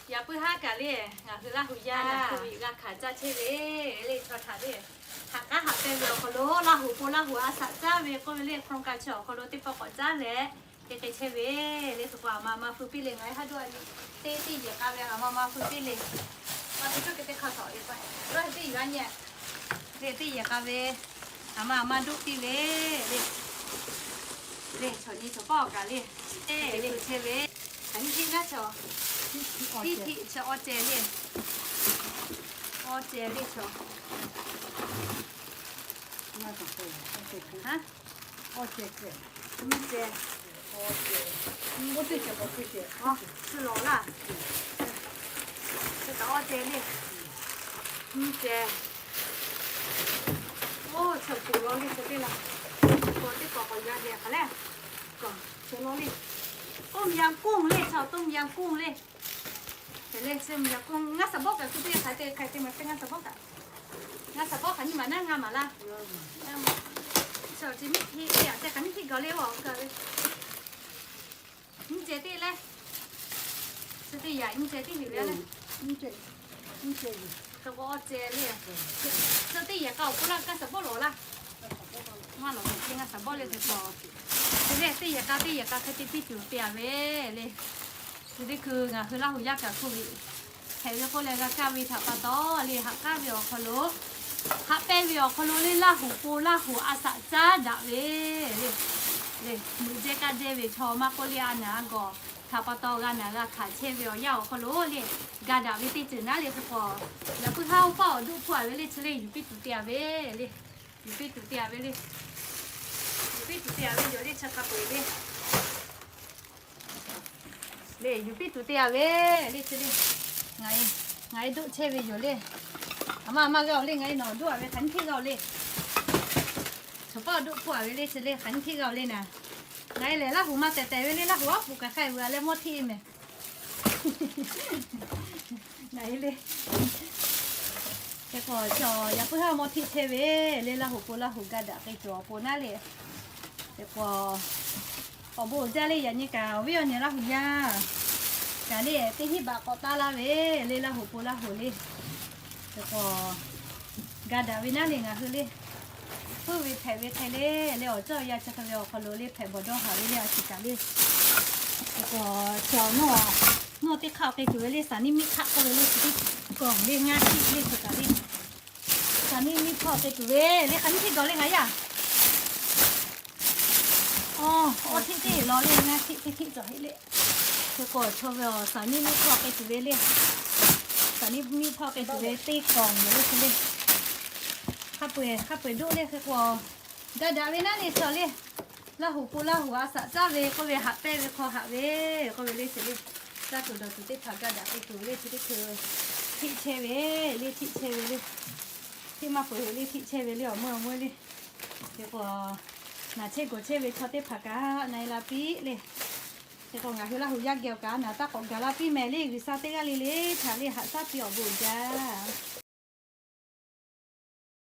Yaꞈ puiˉ haˉ kaꞈ le, ngaˬ hui Laˇ huˍ yaˇ g'a hkanˍ caˇ chehˇ ve le, chaw htaꞈ le, haꞈ k'aˉ haꞈ pehnˇ ve awˬ hk'aw lo Laˇ huˍ po Laˇ huˍ a shaꞈ caˇ ve k'oˆ ve le, hk'aw ka chi awˬ hk'aw lo teˇ pawˆ k'awꞈ caˇ leh, te k'ai chehˇ ve le. Hk'e k'o, aˬ ma ma feu piˇ le, ngaˬ hui haˉ duˇ a nyi, teˇ teˇ yehˬ k'a ve aˬ ma ma feu piˇ le. Teˇ yuˬ a nyi, le teˇ yehˬ k'a ve, aˬ ma aˬ ma duˆ piˇ ve le. Le chaw nyi chaw paˆ awˬ kaꞈ le, le chehˇ ve, hk'aˬ nyi teˇ naˉ chaw, tiˇ tiˇ chaw awˬ ceh le, awˬ ceh le chaw, nyiˇ ceh, nyiˇ ceh, suh lawˬ laˇ, suh kaꞈ awˬ ceh le, nyiˇ ceh. Oˇ chaw kuˬ law le chaw teˇ la, k'awꞈ teˇ k'awꞈ k'awꞈ g'a dehꞈ hk'aˬ le, k'awꞈ chaw law le, ต้มยำกุ้ง le chaw, ต้มยำกุ้ง le. Hk'e le ต้มยำกุ้ง ngaˇ shaˍ bawˆ kaꞈ kuˬ teˇ hk'aˬ te hk'aˬ te maˬ teˇ ngaˇ shaˍ bawˆ kaꞈ, ngaˇ shaˍ bawˆ hk'aˬ nyiˇ maˬ naˉ ngaˇ maˬ laˇ. Chaw chi miˇ htiˇ teˇ yaꞈ te hk'aˬ nyiˇ htiˇ gaˬ le, awˬ gaˬ ve nyiˇ ceh teˇ le, chi teˇ yaꞈ nyiˇ ceh teˇ yuˬ le le, nyiˇ ceh, nyiˇ ceh yuˬ, hk'e k'o awˬ ceh le, chi teˇ yehˬ k'a awˬ k'oˆ laˇ ngaˇ shaˍ bawˆ lawˬ laˇ. Maˇ lawˬ ve teˇ ngaˇ shaˍ bawˆ le hk'e k'o, chi le teˇ yehˬ k'a teˇ yehˬ k'a hk'e te piˇ tuˬ te a ve le. Chi teˇ hkui ngaˬ hui Laˇ huˍ yaˇ kaꞈ hkuˇ ve hpehꞈ ve k'oˆ leh g'a kaˇ ve htaꞈ pa taw le, haꞈ k'aˉ ve awˬ hk'aw lo, haꞈ pehnˇ ve awˬ hk'aw lo le Laˇ huˍ po Laˇ huˍ a shaꞈ caˉ daꞈ ve le. Le meuꞈ jehˇ kaˇ jehˇ ve chaw maˇ k'oˆ le, a naˬ a gawˬ htaꞈ pa taw g'a naˬ g'a hkanˍ chehˇ ve awˬ yanˇ awˬ hk'aw lo le, ga daꞈ ve teˇ ceuˬ naˉ le hk'e k'o, yaꞈ puiˉ haˉ oˇ paˆ awˬ duˆ hpfuhˇ a ve le chi le yuˬ piˇ tuˬ te a ve le. Yuˬ piˇ tuˬ te a ve le. Yuˬ piˇ tuˬ te a ve yoˬ le chi hk'a peu-eˬ le. Le yuˬ piˇ tuˬ te a ve le chi le. Ngaˬ e, ngaˬ e duˆ chehˇ ve yoˬ le. Aˬ ma aˬ ma g'a-oˬ le, ngaˬ e nawˬ duˆ a ve hk'aˬ nyiˇ htiˇ g'a-oˬ le. Chaw paˆ duˆ hpfuhˇ a ve le chi le, hk'aˬ nyiˇ htiˇ g'a-oˬ le naˍ. Ngaˬ e lehˬ Laˇ huˍ maˇ tehˬ tehˬ ve le, Laˇ huˍ aˉ puˍ kaꞈ hk'ai veu a leh mawˇ htiˆ e mehˍ. Ngaˬ e le. Hk'e k'o, chaw yaꞈ puiˉ haˉ mawˇ htiˆ chehˇ ve le, Laˇ huˍ po Laˇ huˍ ga daꞈ k'ai tuˬ awˬ pon naˉ le. Hk'e k'o, awˬ bon uiˍ jaˇ le, yaꞈ nyi kaꞈ awˬ viˉ awˬ nyi Laˇ huˍ yaˇ kaꞈ le teˇ hinˉ baꞈ k'awꞈ taˇ laˇ ve le, Laˇ huˍ po Laˇ huˍ le. Hk'e k'o, ga daꞈ ve naˉ le ngaˬ hui le. Puiˉ ve hpehꞈ ve hk'e le, le awˬ cawˇ yaˇ chi hk'e ve awˬ hk'aw lo le hpehꞈ bawˬ dawˇ haˍ ve le a ciˬ kaꞈ le. Hk'e k'o, chaw nawˬ, nawˬ teˇ hk'aˆ k'ai tuˬ ve le, saˍ niˇ miˇ hk'aˆ k'oˆ ve le chi teˇ kawˬ le ngaˇ htiˆ le chaw kaꞈ le. Saˍ niˇ miˇ hpawˇ k'ai tuˬ ve le, hk'aˬ nyiˇ htiˇ gawˬ le ngaˬ yaˇ. Awˬ, awˬ htiˆ teˇ law le, ngaˇ htiˆ teˇ htiˆ cawˬ heˆ le. Hk'e k'o chaw ve awˬ saˍ niˇ miˇ hpawˇ k'ai tuˬ ve le. Saˍ niˇ miˇ hpawˇ k'ai tuˬ ve teˇ kawˬ yoˬ le hk'e le. Hk'a peu-eˬ hk'a peu-eˬ doˆ le hk'e k'o, ga daꞈ ve naˉ le chaw le. Laˇ huˍ po Laˇ huˍ a shaꞈ caˉ ve k'oˆ ve, haꞈ pehnˇ ve hk'aw haꞈ ve k'oˆ ve le chi le. Caˇ tuˬ dawˬ tuˬ teˇ hpaˍ ga daꞈ k'ai tuˬ le chi teˇ hkui, htiˆ chehˇ ve le, htiˆ chehˇ ve le. Htiˆ maˇ peuˬ ve le, htiˆ chehˇ ve le, awˬ meuˇ awˬ meuˇ le. Hk'e k'o, naˬ chehˇ gawˬ chehˇ ve chaw teˇ hpaˍ kaꞈ na e la piˇ le. Hk'e k'o ngaˬ hui Laˇ huˍ yaˇ geh awˬ kaꞈ naˬ taˇ k'awꞈ gaˬ la piˇ mehˍ le, G'uiˬsha teˇ g'aˇ le le htaꞈ le haꞈ shaˉ piˇ awˬ bon uiˍ jaˇ.